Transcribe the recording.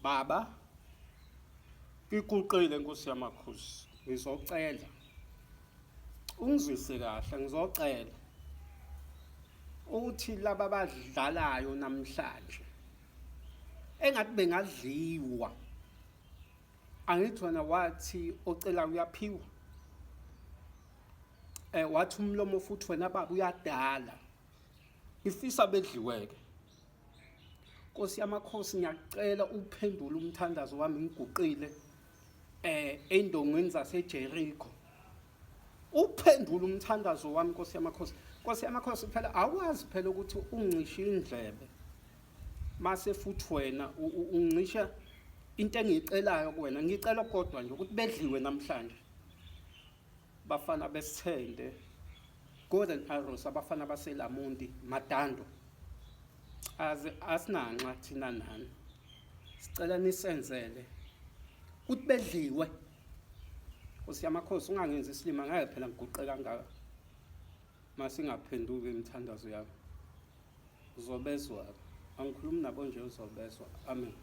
Baba, ngiguqile Nkosi yamakhosi, ngizocela ungizwise kahle, ngizocela ukuthi laba abadlalayo namhlanje engathi bengadliwa. Angithi wena wathi ocela uyaphiwa, wathi umlomo futhi wena baba uyadala, ngifisa bedliweke. Nkosi yamakhosi, ngiyakucela uphendule umthandazo wami ngiguqile endongweni zaseJericho. Uphendule umthandazo wami Nkosi yamakhosi. Nkosi yamakhosi, phela awazi phela ukuthi uncishe indlebe mase futhi wena uncisha into engiyicelayo kuwena. Ngicela kodwa nje ukuthi bedliwe namhlanje bafana besithende Golden Arrows, abafana baseLamundi Madando, aze asinanxa thina nani, sicela nisenzele ukuthi bedliwe. Nkosi yamakhosi, ungangenzi isilima, ngeke phela ngiguqe kangaka masingaphenduki imithandazo yami. Uzobezwa, angikhulumi nabo nje, uzobezwa. Amen.